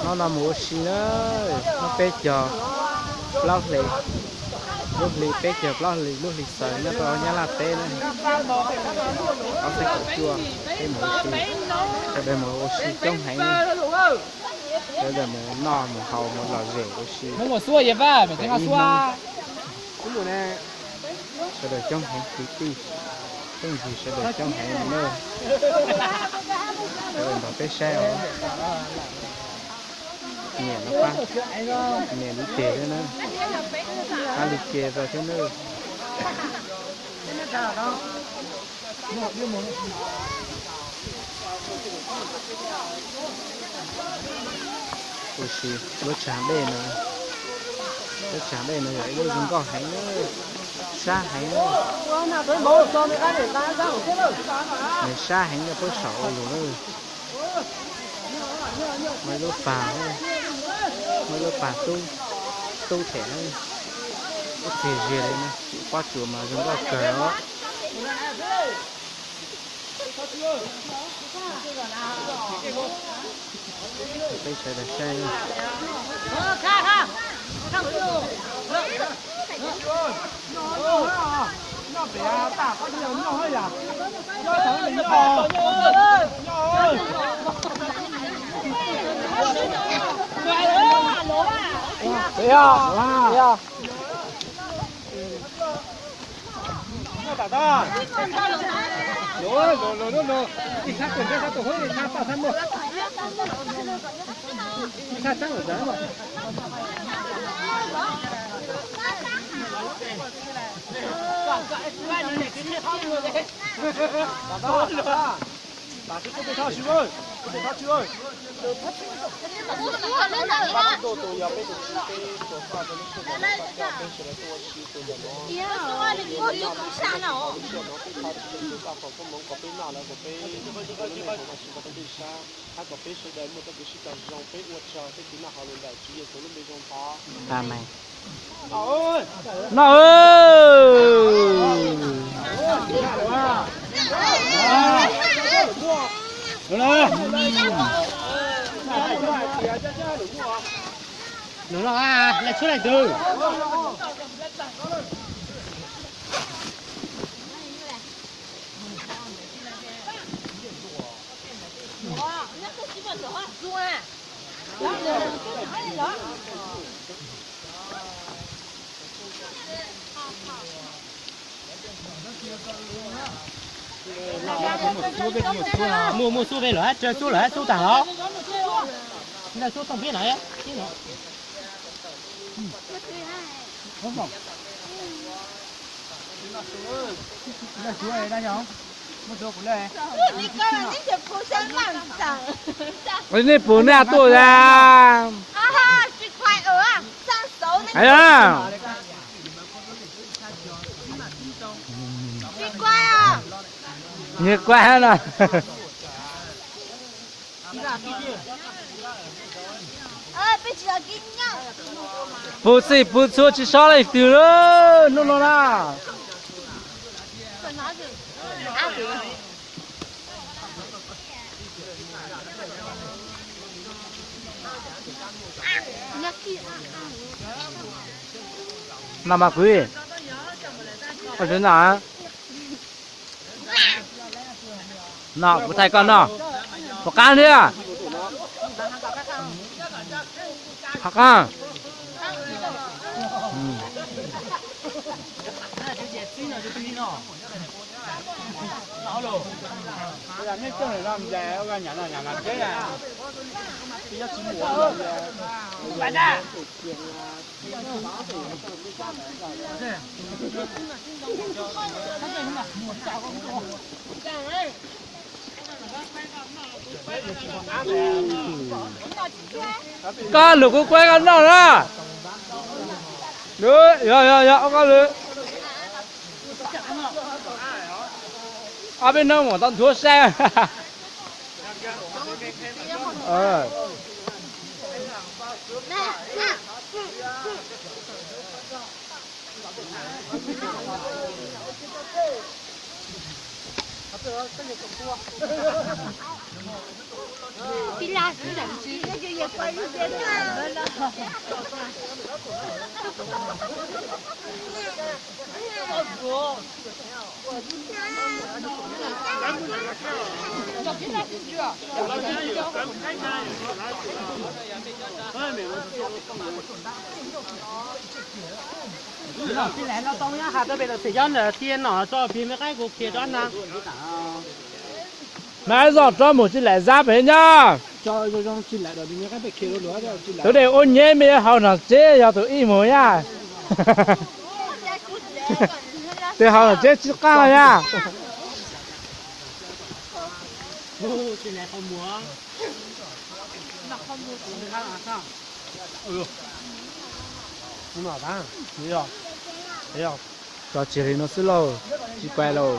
Hnub no mus ua si na, hnub peb caug plaub hlis, lub hli peb caug plaub hlis, lub hli xaws nyob rau Nyab Laj teb na. Ob txhiab kaum cuaj peb mus ua si, sawv daws mus ua si coob heev, sawv daws mus noj mus haus mus lom zem ua si. Sawv daws coob heev kwv tij, phooj ywg sawv daws coob heev na. Sawv daws nrog peb saib os. Niam no pab, niam li ces thiab na, pab li ces rau thiab na. Ua si, lub tsag dej no, lub tsag dej no yog ib lub zoo nkauj heev, sab heev, nws sab heev rau peb saum ua luag na. Muaj ib lub pas, muaj ib lub pas tub, tub them na, ib txhia ziag li na, pob tsuas mas zoo nkauj kawg os. Peb sawv daws saib. Amen. Noj. Lawv no, lawv tshuab leej twg? Muaj, muaj xub peb lawm, tsawg xub lawm, xub tag los. Ntawm xub tooj peb lawm. Nej pum nej tuaj a. Nyias kuaj no. Puv txij puv txhua tsis so leej twg lawm hnub no na. Noj mas kwv. Koj tsis noj? No kuv thaij koj noj. Puas qab thiab? Qab. Koj lwm kuv kuaj koj noj na. Yog, yog, yog, koj lwm. Ob peb hnub mam tau nthuav saib. Tsis laim no tau nyob has rau pem lawm, pem cov ntawm tiaj no tso plig me qaib kuv khiav rov na. Mas zoj rov mus tsis laim zab pem nyob. Tus dej ua nyeb me yuav haus nram tsev yog tus ib mus yaj. Tus haus nram tsev tsis qab yaj. Tso tsis li no xwb lauj, tsis pais lauj.